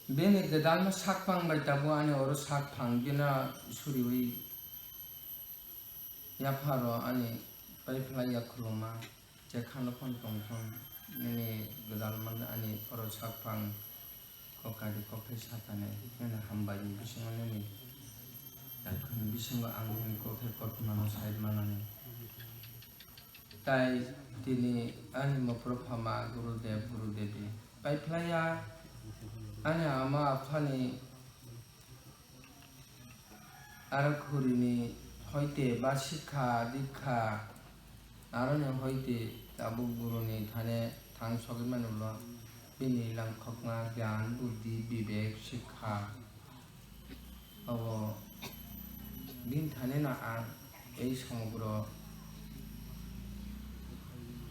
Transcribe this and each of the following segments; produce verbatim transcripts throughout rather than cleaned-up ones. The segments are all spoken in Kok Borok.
Bini gwdalma sakphang bai tabuk ani oro sakphang bino suriwi yapharo ani paiphlai ya khuluma, jekhano phano tongthon nini gwdalma ani oro sakphang kok kari kokthai sakani nini hambai ni bisingo nini daikhani bisingo ang nini kokthai kothomano sai manani. Tai tini ani mokro phama Gurudev Gurudevi paiphlaiya ani ama aphani aro khurini hoite ba sikha dikha aroni hoite tabuk guruni thane thang sogwi mani ulo bini langkhokma gyan buddhi bibek sikha. Abo bini thanino ang tei somogro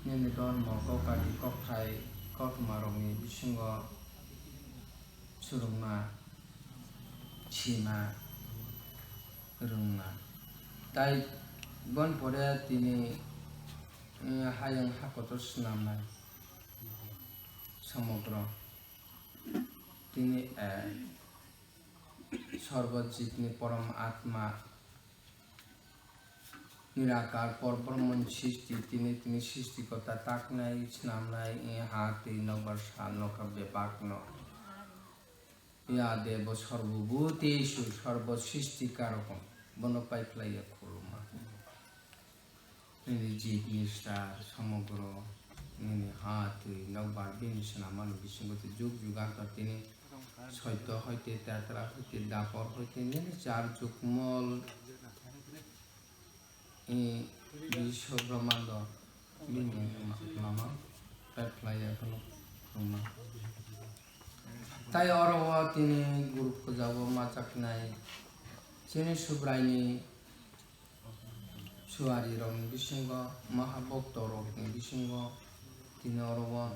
nini dhormo kokari kokthai kothoma rokni bisingo swrwngma, sima, rwngma. Tai bon pore tini, mm, hayung hakotor swnamnai somogro tini, eh, Sarbo jibni porom atma, nirakar por Brahman srishti, tini tini srishti kota taknai, swnamnai, i ha twi nokbar sal nokha bebakno. Ya devo sarvabhuteshu sarvo srishti karoko, bono paiphlaiya khuluma. Nini jibni star somogro, nini ha twi nokbar bini swnamani bisingo tei jug jugantor tini soito hoite, tetra hoite, dapor hoite, nini char jukmol, i, biswa brahmando bini ma-, mama paiphlaiya kheno khuluma. Tai oro o tini guru puja o ma chaknai chini Subraini suari rokni bisingo, mahabhokto rokni bisingo, tini oro o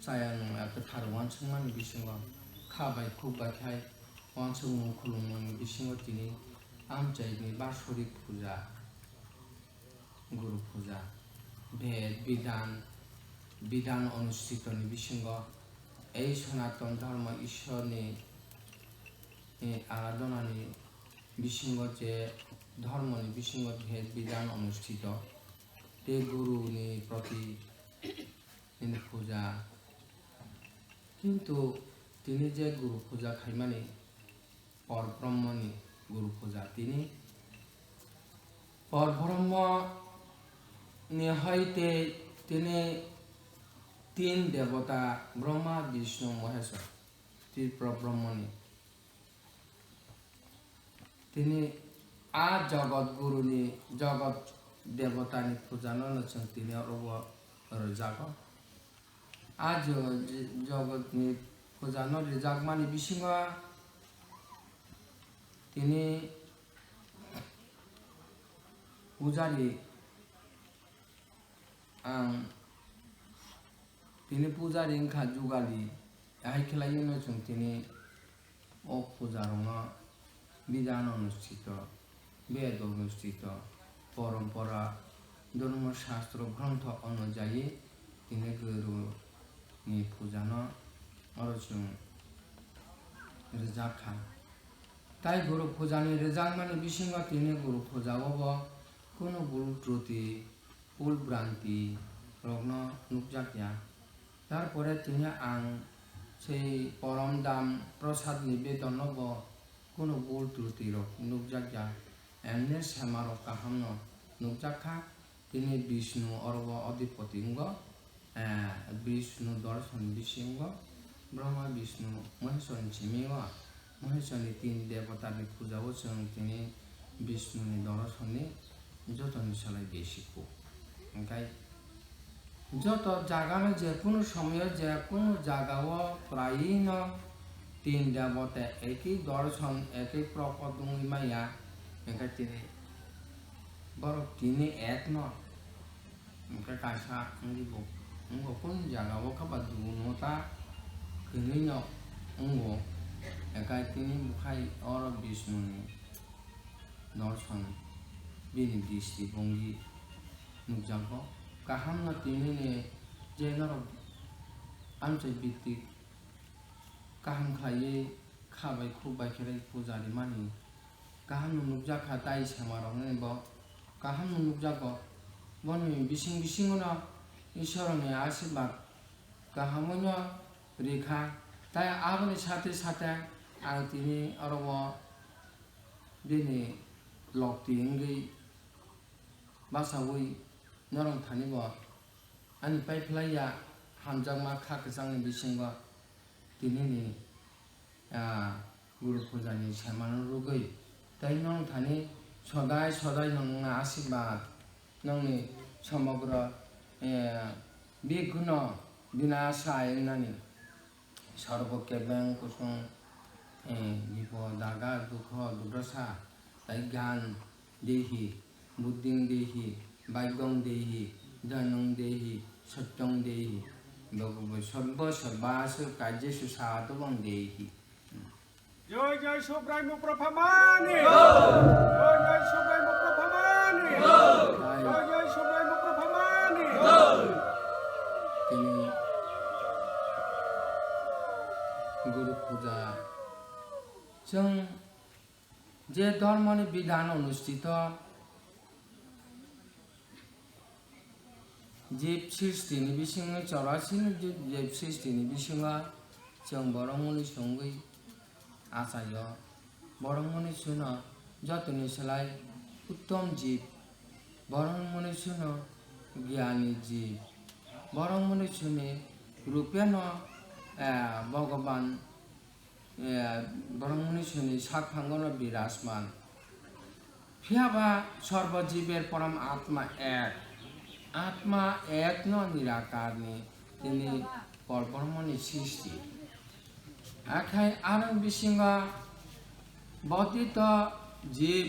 chaya nungya kwthar uansukmani bisingo, kha bai khuk bai khai uansukmung khulumungni bisingo tini amchaini basorik puja, guru puja, bhed, bidhan, bidhan onustitoni bisingo, ei Sanatan Dharma Ishwarni, eh, aradhanani bisingo je dhormoni bisingo je bidhan onustito, tei guruni proti nini puja. Kintu tini je guru puja khaimani, por brahmani guru puja, tini por brahma ni hai tei tini tin debota Brahma, Vishnu, Maheshwar, Tripura Brahmani. Tini a jagat guruni, jagat debotani pujano no chwng tini oro o rwjago. A jo-, jagatni pujano rwjakmani bisingo tini pujari Ang tini pujari wngkha jugali, hai khlaiwi no chwng tini o pujarokno bidhan onustito, bed onustito, porompora, dhormo shastro grontho onujayi tini guru ni pujano oro chwng rwjak kha. Tai guru pujani rwjakmani bisingo tini guru pujao bo kunu bul truti, bul branti rokno nukjak ya. Tarpore tini ang sei porom dam prasad ni betonno bo kunu bul truti rok nukjak ya. Emne sema rok kaham no nukjak kha. Tini Bishnu oro o adhipati wngo, eh, Bishnu dorson bisingo Brahma, Bishnu, Maheshwar ni simi o, Maheshwar ni tin debota ni puja o chwng tini Bishnu ni dorson ni joto ni salai besi kuk. Hwnkhe joto jaga no je kunu somoyo je kunu jaga o prai no tin debota eki dorson eki prokot wngwi maya, hwnkhe tini borok tini ek no. Hwnkhe kaisa wngwi bo, wngbo kunu jaga o khe ba duno ta kwrwino wngo, hwnkhe tini bukhai oro Bishnu ni dorson bini disti bongwi nukjago. Kaham no tini ni je norok amchai bwtwi kaham khlaiwi kha bai khuk bai khe puja rimani. Kaham no nukjak kha, tai sema rok nini bo kaham no nukjago. Boni bising bisingo no Iswar ni asirwad kaham no rikha. Tai aboni sate sate ang tini oro o bini lokti wngwi bachaui norok thani bo ani paiphlai ya hamjakma kha kwchangni bisingo tinini, ah, Guru Puja ni semano rwgwi tei norok thani sodai sodai nongna asirwad nongni somogro, eh, bigno binasa wngnani. Sorbo kebeng kusung, eh, bipod, daga, dukho, durdosa, tai gyan dehi, buddhing dehi, baiggong dehi, dhanang dehi, satyang dehi, bhagavad sarva sarvasya kajyesu sadhavang dehi. Joy joy Subrai Mukra Phamani. Joy joy Subrai Mukra Phamani. Joy joy Subrai Mukra Phamani. Tini Guru Puja. Chwng je dhormoni bidhan onustito, jib srishti ni bisingo chorasi ni jib, jib srishti ni bisingo chwng borok mwnwi songwi achaio. Borok mwnwi suno jotoni slai uttom jib. Borok mwnwi suno gyani jib. Borok mwnwi suni rupeno, eh, Bhogoban, eh, borok mwnwi suni sak phangono birasman. Phiya ba sorbo jiber porom atma ek. Atma ek no nirakarni tini por brahmani srishti. Akhai arang bisingo bodito jib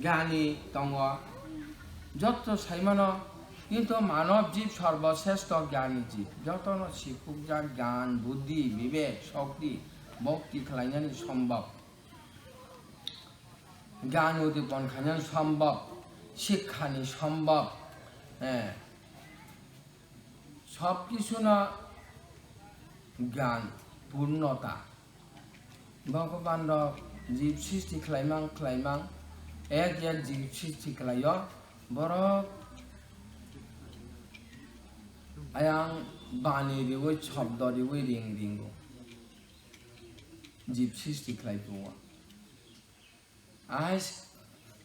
gyani tongo. Jotto saimano, kintu manob jib sorbo sresto gyani jib. Jotono sikukjak gyan, buddhi, bibek, shokti, bhokti khlainani sombhob. Gyan udipon khainani sombhob, sikhani sombhob, eh, sob kisuno gyan purnota. Bhogoban rok jib srishti khlaimang khlaimang, ek ek jib srishti khlaio, borok ayang bani riwi, shobdo riwi ring ringo. Jib srishti khlai tongo. Ahai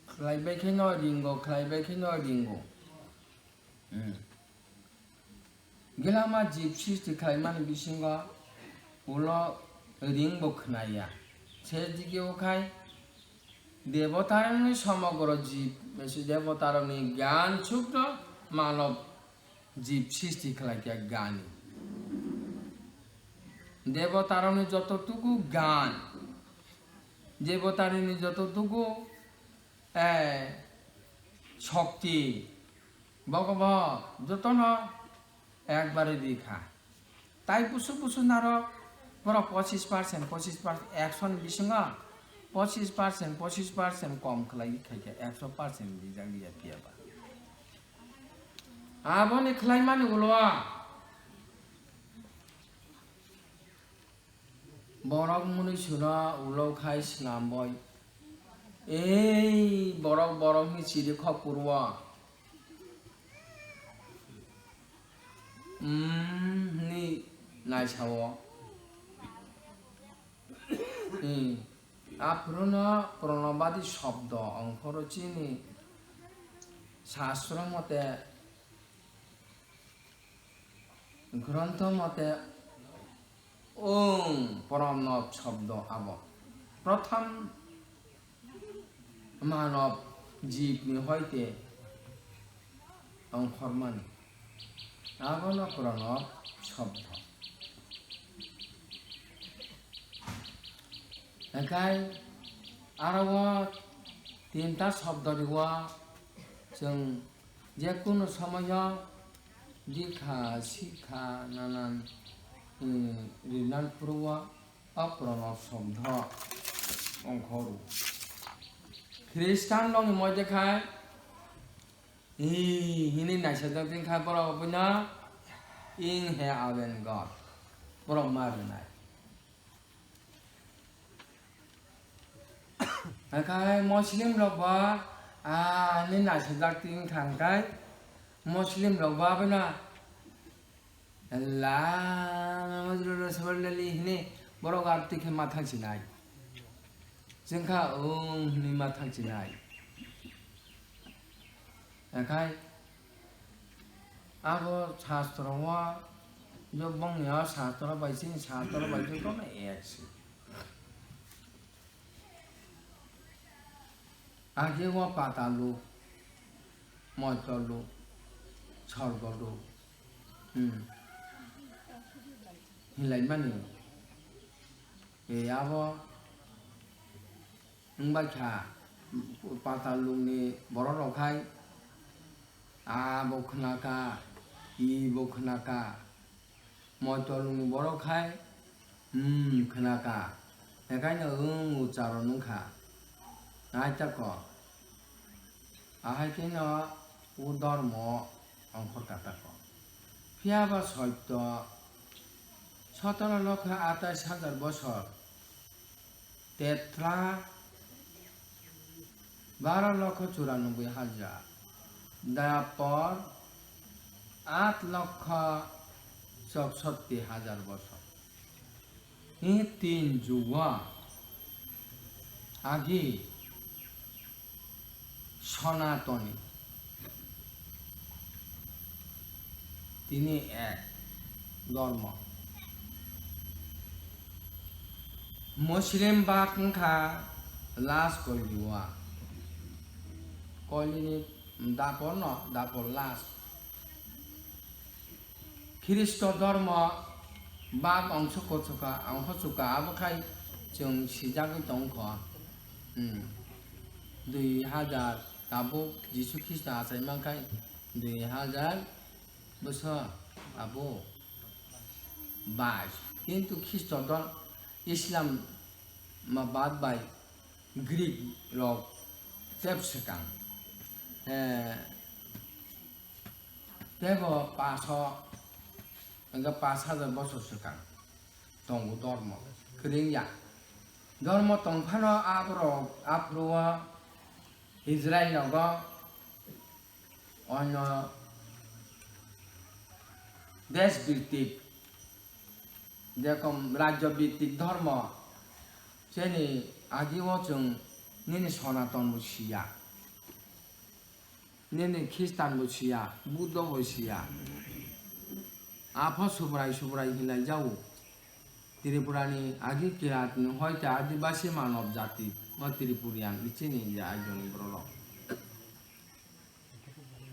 khlaibai khe no ringo, khlaibai khe no ringo. Hmm. Gelama jib srishti khlaimani bisingo ulo ring bo khnaya. Se dige o khai debotarokni somogro jib, besi debotarokni gyan sukno manob jib srishti khlaikha gani. Debotarokni joto tuku gan, debotarokni joto tuku, eh, shokti, bogo bo jotono ekbare rikha. Tai busu busu narok borok pochis percent, pochis percent, ekshoni bisingo pochis percent, pochis percent kom khlai khaikha, ekso percent rijak liya phiya ba. Aboni khlaimani ulo borok mwnwi suno ulo khai swnam boi. Ei borok borokni chiri khok purwo. Umm hwnwi naisao. Hmm. Aphuruno pranabadi shobdo ongkhoro chini shastro mote, grontho mote, ong pranab shobdo abo prothom manob jibni hoite ongkhormani. Abono pranab shobdo. Hingkhai aro o tinta shobdo rio chwng jekunu somoyo dikha, sikha, nanan, eh, rinan phuru o pranab shobdo ongkhoro. Khristan rokni moide khai Hi, hini naisajak tin kha borok buino ing he awen God. Borok ma rwnai. Hwnkhe Muslim rok bo, ah, ni naisajak twi wngkha hwnkhe Muslim rok bo abono la hini borok ar twi khe ma thang sinai. Chwngkha wng hwnwi ma thang sinai. Hwnkhe abo shastro o, jo bongni o shastro bai chini shastro bai jotono ek se. Age o patal luk, moitol luk, sorgo luk, hmm, hinlaimani. E abo wngbai kha, patal lukni borok rok khai abo khna kha, ibo khna kha. Moitol ni borok khai, hmm, khna kha. Hekaino wng ucharon wng kha. Nai tako. Ahai kheno o dormo ongkhor kha tako. Phiya ba soito sotoro lokha atais hajar bosor. Tetra baro lokho churanobboi hajar, Dapor at lokho choksotti hajar bosor. Ni tin jugo agi Sonatoni. Tini ek dormo. Muslim bak wngkha last koilio. Koilini dapor no, dapor last. Khristo dormo bak ongso kochoka, ongkho chuka, abo khai chwng sijagwi tongkho. Hmm. Dui hajar tabuk Jisu Khristo achai mankhai dui hajar bwswk abo bais. Kintu Khristo dor Islam ma bad bai Greek rok tep swkang. Eh, tebo paso, hingke pash hajar bosor swkang tongo dormo, kwrwngya. Dormo tongphano aborok aphuru o Israel nogo onyo desh bhittik, jerokom rajyo bhittik dormo, chini agi o chwng nini Sonaton bo siya. Nini Khristan bo siya, Buddho bo siya. Apho Subrai Subrai hinlai jago. Tripura ni agi kirat ni hoite Adibasi manob jati o Tripurian bichini je aijoni borok rok.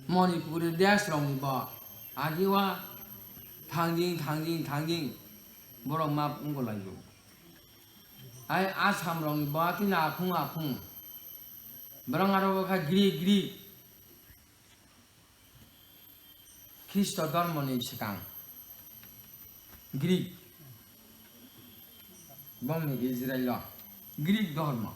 Manipuri desh rok ni bo agi o thangjing thangjing thangjing borok map wngolai o. Ai Assam rok ni bo tini akhung akhung. Borok aro kha Greek, Greek. Khristo dormo ni swkang Greek. Bongni Israel o Greek dormo.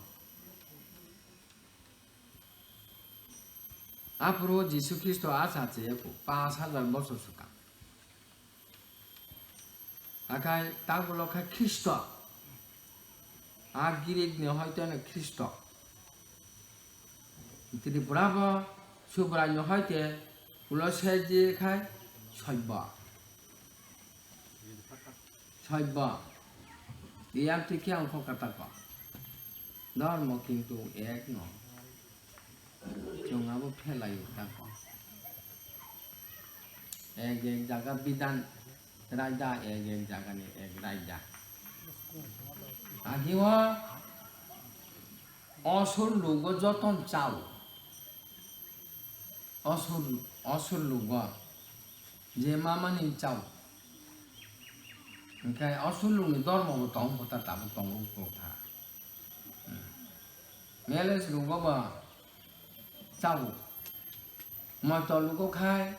Aphuru Jisu Khristo a sache pash hajar bosor swkang. Akhai tabuk kha Khristo. A Greek ni hoite no Khristo. Tripura bo Subrai ni hoite ulo se je khai Soibbo. Soibbo. Iyang twi khe ang kho kata ko. Dormo kintu ek no. Chwng abo phelai tako. Ek ek jaga bidan raida, ek ek jaga ni ek raida. Agi o osur lugo joton chao. Osur, osur lugo je mamani chao. Hingke osur lugni dormo bo tong kota tabuk tongo kota. Meles lugo bo chao. Moito lugo khai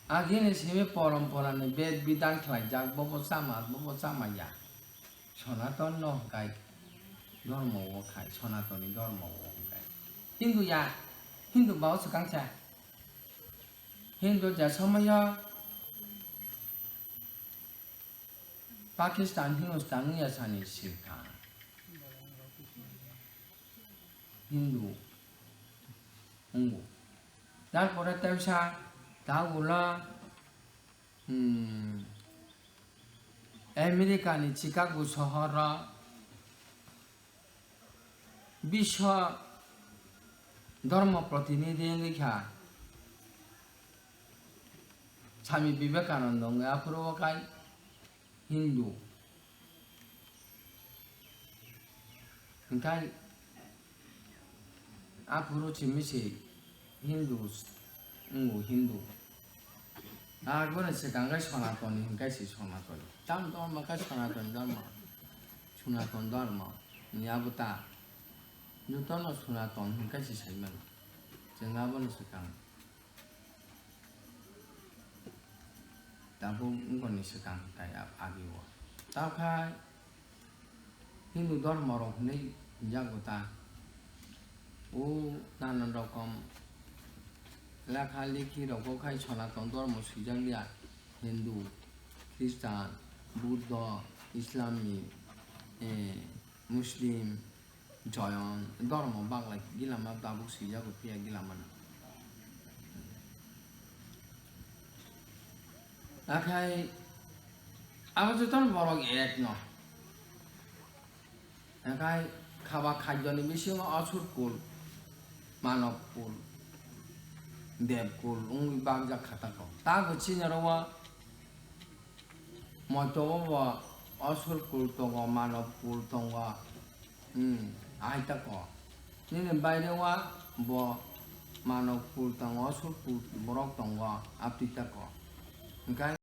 agini simi porompora ni bed bidan khlaijak, bobo chama, bobo chama ya. Sonaton no hwnkhe dormo o khai, Sonatoni dormo o hwnkhe. Hindu ya, Hindu bao swkang sa. Hindu je somoyo Pakistan, Hindustan wngya sani sikha. Hindu wngo. Tarpore teisa ta ulo, hmm, America ni Chicago sohoro biswa dhormo protinidhi wngwi kha Swami Vivekananda wngwi, aphuru o kai Hindu. Hingkai aphuru simi se Hindu wngo, Hindu. Abono swkang khe Sonatoni hingkai se Sonatoni. Tam dormo khe Sonatoni dormo. Sonaton dormo ni abo ta. Jotono Sonaton hingkai se sai mano. Chwng abono swkang. Tabuk wngkoni swkang tai ag-, agi o. Tao khai Hindu dhormo rok hinwi hwnjago ta. O nanan rokom lekha lekhi rogo khai Sonaton dhormo swijak ya. Hindu, Khristan, Buddho, Islam ni, eh, Muslim, Joyon, dhormo baglai gilama tabuk swijago phiya gilama no. Akhai abo jotono borok ek no. Akhai khaba khaddoni bisingo asur kul, manob kul, deb kul wngwi bakjak kha tako. Tago chini oro o Moito o bo asur kul tongo, manob kul tongo, hmm, ahai tako. Nini baire o bo manob kul tongo, asur kul borok tongo, aptwi tako. Hingkhe